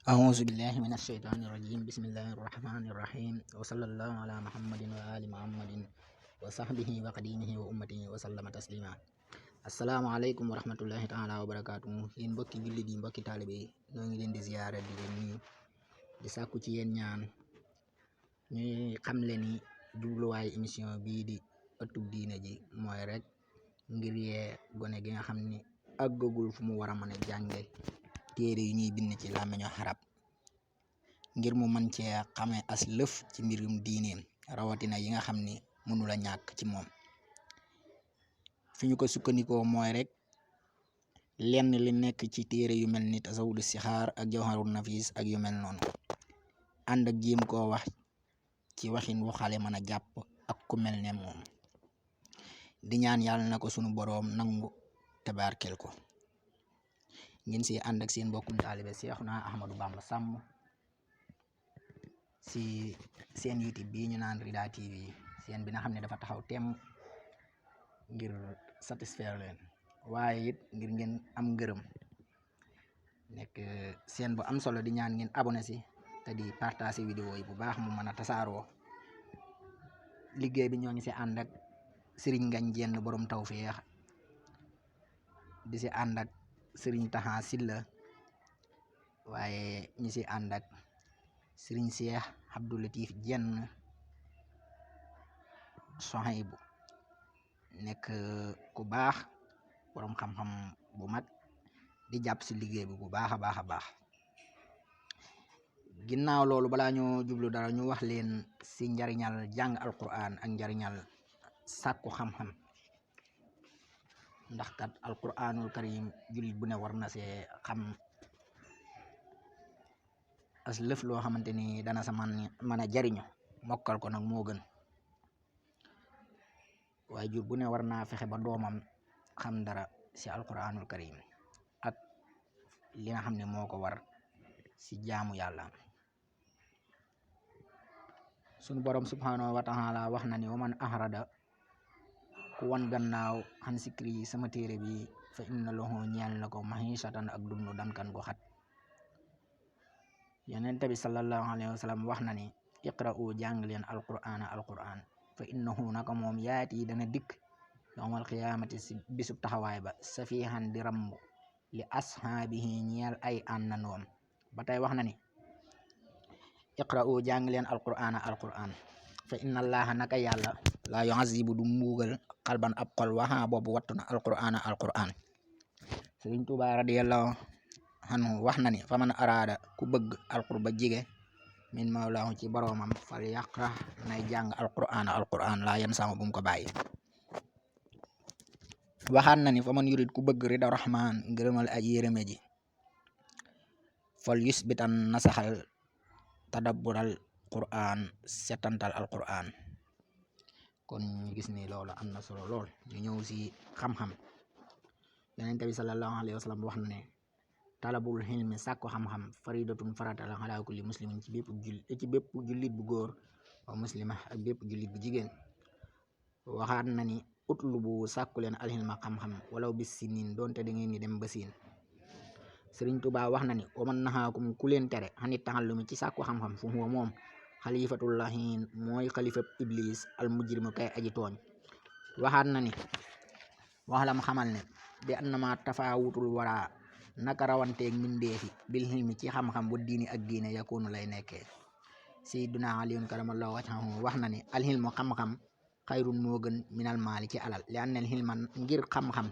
أعوذ بالله من الشيطان الرجيم بسم الله الرحمن الرحيم وصلى الله على محمد وآل محمد وصحبه وقديمه وأمته وسلم تسليما asalaamaaleykum wa rahmatullahi taala wa barakaatu yéen mbokki jullit yi mbokki taalibe yi ñoo ngi leen di ziyaara di leen nuyu di sàkku ci yéen ñaan ñuy xamle ni jubluwaay émission bii di ëttub diine ji mooy rek ngir yee gone gi nga xam ni àggagul fu mu war a mën a jànge téere yu ñuy bind ci làmmiñu xarab ngir mu mën cee xame as lëf ci mbirum diineem rawatina yi nga xam ni mënula ñàkk ci moom. fi ñu ko sukkandikoo mooy rek lenn li nekk ci téere yu mel ni tasawudu sixaar ak jawharul nafis ak yu mel noonu ànd ak jéem koo wax ci waxin wu xale mën a jàpp ak ku mel ne moom di ñaan yàlla na ko sunu boroom nangu te barkel ko. ngeen si ànd ak seen mbokkum taalibe Seexuna Ahmadu Bamba Sàmm si seen YouTube bii ñu naan Rida TV seen bi nga xam ne dafa taxaw temm ngir satisfaire leen waaye it ngir ngeen am ngërëm nekk seen bu am solo di ñaan ngeen abonné si te di partager vidéo yi bu baax mu mën a tasaaroo. liggéey bi ñoo ngi si ànd ak Sëriñ Ngañ Jenn borom tawfeex di si ànd ak Sëriñ Taxa Silla waaye ñi si ànd ak Sëriñ Seex Abdou Latif Jenn Sohaybu nekk ku baax borom xam-xam bu mag di jàpp si liggéey bi bu baax a baax a baax. ginnaaw loolu balaa ñu jublu dara ñu wax leen si njariñal jàng alquran ak njariñal sàkku xam-xam ndax kat alquranul karim jullit bu ne war na see xam as lëf loo xamante ni dana sa mën a jariñu mokkal ko nag moo gën waaye jur bu ne war naa fexe ba doomam xam dara si alquranul karim ak li nga xam ne moo ko war si jaamu yàlla. sunu borom subhanahu wa taala wax na ni wa man ahrada ku wan gannaaw xan sikri sama téere bi fa inna lahu ñeel na ko mahishatan ak dundu dankan gu xat. yonent bi sallallahu alayhi wa sallam wax na ni iqra'u jàng leen alqur'ana alqur'an fa innahu naka moom yaati dana dikk yawmal qiyaamati si bisub taxawaay ba safihan di ramb li ashaabihi ñeel ay àndandoom. ba tey wax na ni iqra'u jàng leen alqur'ana alqur'an fa inna allaha naka yàlla la yu'azibu du mbuugal xalban ab xol waxa boobu wattu na alqur'ana alqur'an. Sëriñ Tuubaa radiyallahu anhu wax na ni fa man araada ku bëgg alqurba jige min mawlaahu ci boroomam fal yaqra nay jàng alqur'ana alqur'an laa yan sama bu mu ko bàyyi. waxaat na ni fa man yurid ku bëgg rida rahman ngërëmal aj yérëme ji fal yusbitan nasaxal tadabbural qur'an setantal alqur'an. kon ñu gis ni loolu am na solo lool. ñu ñëw si xam-xam yonent bi sallallahu alayhi wa sallam wax na ne talabul xilmi sàkku xam-xam faridatun farata la ala kulli muslimin ci bépp jullit bu góor wa muslima ak bépp jullit bu jigéen. waxaat na ni utlubu sàkku leen alxilma xam-xam walaw bis sinin doonte da ngeen ni dem ba siin. Sëriñ Tuubaa wax na ni waman naxaakum ku leen tere xanit taxallumi ci sàkku xam-xam fu huwa moom xalifatullahin mooy xalifab iblis al mujrimu kay aji tooñ. waxaat na ni waxlam xamal ne bi annama tafaawutul wara naka rawanteeg mbindeefi bil xilmi ci xam-xam wa diini ak diine yakunu lay nekkee. sayyiduna aliyun karamallahu wajhahu wax na ni alxilmu xam-xam xayrun moo gën minal maali ci alal li annal xilma ngir xam-xam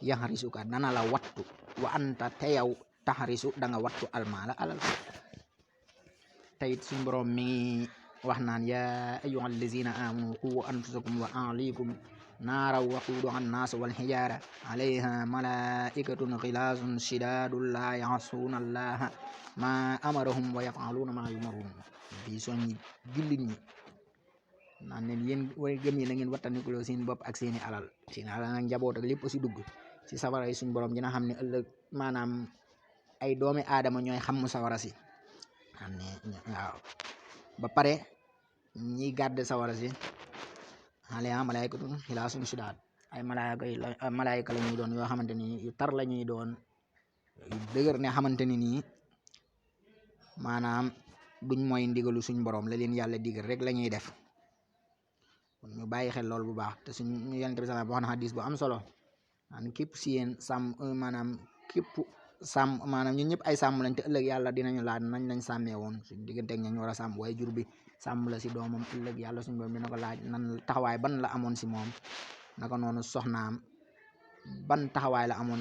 yaxrisuka dana la wattu wa anta te yow taxrisu da nga wattu almaala alal. tayit suñ boroom mi ngi wax naan yaa ayyuhal lazina amanu qu anfusakum wa ahlikum naara waquuduha annaasu wal xijaara alayha malaikatun xilaasun shidaadun laa yaxsuuna allaha ma amarahum wa yafaluuna ma yumaruun. bi soññi jullit ñi naan leen yéen way gëm yi na ngeen wattandikuloo seen bopp ak seeni alal nag njaboot ak lépp si dugg si sawara yi suñ borom dina xam ne ëllëg maanaam ay doomi aadama ñooy xam mu sawara si xam ne waaw ba pare ñiy gàdd sawara si alayha malaikatun xilaasun shidaad ay malaayka la ñuy doon yoo xamante ni yu tar la ñuy doon yu dëgër ne xamante ni nii maanaam duñ mooy ndigalu suñ borom la leen yàlla digal rek la ñuy def. kon ñu bàyyi xel loolu bu baax te suñ yonent bi sallallahu wax na xadis bu am solo maanaam képp si yéen maanaam ñun ñëpp ay sàmm lañ te ëllëg yàlla dinañu laaj nañ lañ sàmmee woon suñ diggante ak ñañ war a sàmm. waaye jur bi sàmm la si doomam ëllëg yàlla suñ borom dina ko laaj nan taxawaay ban la amoon si moom. naka noonu soxnaam ban taxawaay la amoon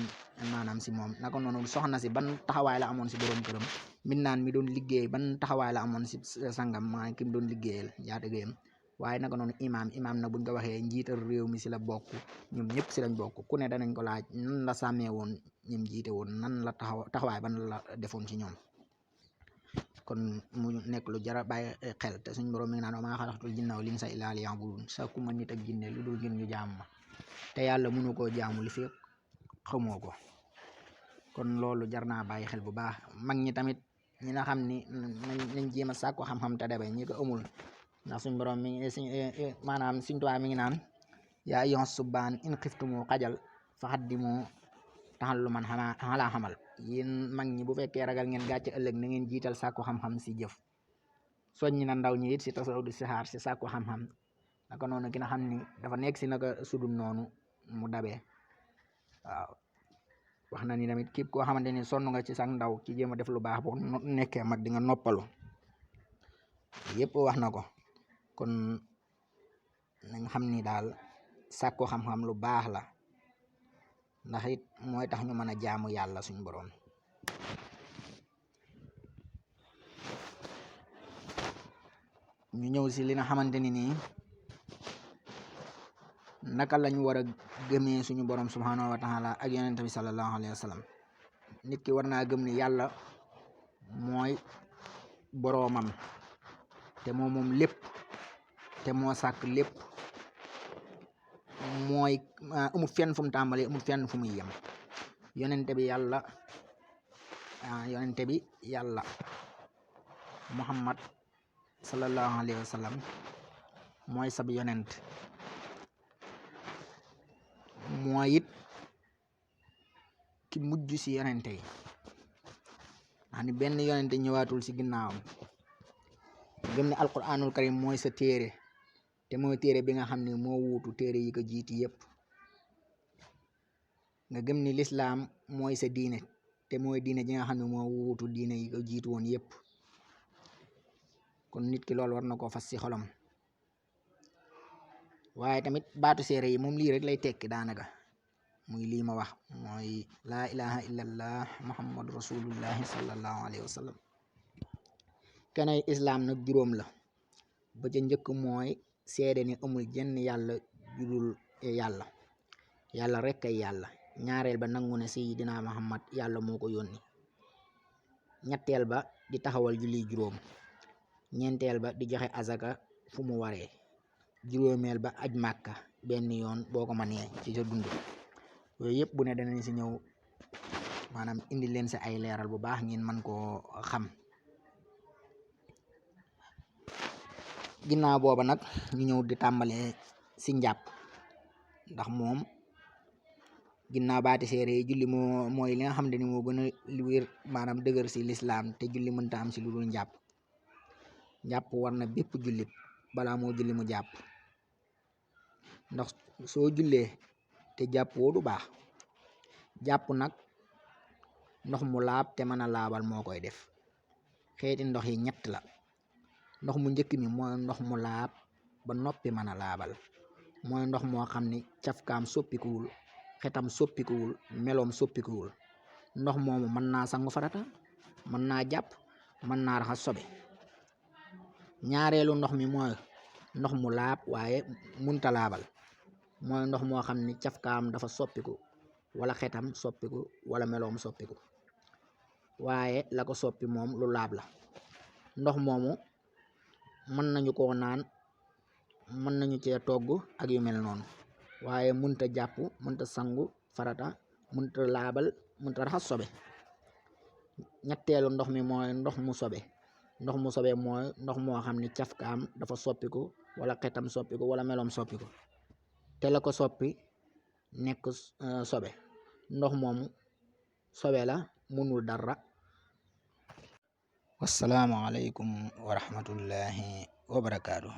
maanaam si moom. naka noonu soxna si ban taxawaay la amoon si borom këram. mbindaan mi doon liggéey ban taxawaay la amoon si sangam maanaam ki mu doon liggéeyal njaatigéeyam. waaye naka noonu imaam na buñ ko waxee njiital réew mi si la bokk. ñoom ñëpp si lañ bokk ku ne danañ ko laaj nan la sàmmee woon ñim jiite woon nan la taxawaay ban la defoon ci ñoom. kon mu nekk lu jara bàyyi xel te suñ borom mi ngi naan wa maa xalaqtul jinna wal insa illaa liya'buduun sakkuma nit ak jinne lu dul ngir ñu jaamu ma te yàlla mënu koo jaamu li fi xamoo ko. kon loolu jar naa bàyyi xel bu baax. mag ñi tamit ñi nga xam ni nañ jéem a sàkku xam-xam te dabe ñi ko amul ndax suñ borom mi maanaam suñ tuwaa mi ngi naan yaa ayyuhas subbaan in xiftumu xajal faqaddimu ta'alluman xalaa xamal. yéen mag ñi bu fekkee ragal ngeen gàcce ëllëg na ngeen jiital sàkku xam-xam si jëf. soññi na ndaw ñi it si tasaw di sixaar si sàkku xam-xam naka noonu ki nga xam ni dafa nekk si naka sudul noonu mu dabee. waaw wax na ni tamit képp koo xamante ni sonn nga ci sax ndaw ci jéem a def lu baax boo nekkee mag di nga noppalu. yëpp wax na ko. kon nañ xam ni daal sàkku xam-xam lu baax la ndax it mooy tax ñu mën a jaamu yàlla suñ borom. ñu ñëw si li nga xamante ni nii naka lañ war a gëmee suñu borom subhanahu wa taala ak yonent bi sallallahu alayhi wa sallam. nit ki war naa gëm ni yàlla mooy boroomam te moom lépp te moo sàkk lépp. mooy amul fenn fu mu tàmbalee amul fenn fu muy yem. yonente bi yàlla muhammad sallallahu alayhi wa sallam mooy sab yonent. mooy it ki mujj si yonente yi ndax ni benn yonente ñëwaatul si ginnaawam. gëm ne alquranul karim mooy sa téere te mooy téere bi nga xam ne moo wuutu téere yi ko jiiti yépp. nga gëm ni lislaam mooy sa diine te mooy diine ji nga xam ne moo wuutu diine yi ko jiitu woon yépp. kon nit ki loolu war na koo fas ci xolam. waaye tamit baatu seere yi moom lii rek lay tekki daanaka muy lii ma wax mooy laa ilaha illallah muhammadu rasulullahi sallallahu alayhi wa sallam. kenay islaam nag juróom la. ba ca njëkk mooy seede ni amul jenn yàlla judul yàlla rek kay yàlla. ñaareel ba nangu ne sayidina muhammad yàlla moo ko yónni. ñetteel ba di taxawal julli juróom. ñeenteel ba di joxe azaka fu mu waree. juróomeel ba aj màkka benn yoon boo ko mënee ci sa dund. yooyu yëpp bu ne danañ si ñëw maanaam indi leen si ay leeral bu baax ngeen mën koo xam. ginnaaw booba nag ñu ñëw di tàmbalee si njàpp ndax moom ginnaaw baati seere yi julli mooy li nga xam ne moo gën a lu wér maanaam dëgër si lislaam te julli mënta am si lu dul njàpp. njàpp war na bépp jullit balaa moo julli mu jàpp ndax soo jullee te jàppoo du baax. jàpp nag ndox mu laab te mën a laabal moo koy def. xeeti ndox yi ñett la. ndox mu njëkk mi mooy ndox mu laab ba noppi mën a laabal. mooy ndox moo xam ni cafkaam soppikuwul xetam soppikuwul meloom soppikuwul. ndox moomu mën naa sangu farata mën naa jàpp mën naa raxas sobe. ñaareelu ndox mi mooy ndox mu laab waaye munta laabal. mooy ndox moo xam ni cafkaam dafa soppiku wala xetam soppiku wala meloom soppiku waaye la ko soppi moom lu laab la. ndox moomu mën nañu koo naan mën nañu cee togg ak yu mel noonu waaye munta jàpp munta sangu farata munta laabal munta raxas sobe. ñetteelu ndox mi mooy ndox mu sobe. ndox mu sobe mooy ndox moo xam ni cafkaam dafa soppiku wala xetam soppiku wala meloom soppiku te la ko soppi nekk sobe. ndox moomu sobe la munul dara wassalaamu aleykum wa rahmatullahi wa barakaatu.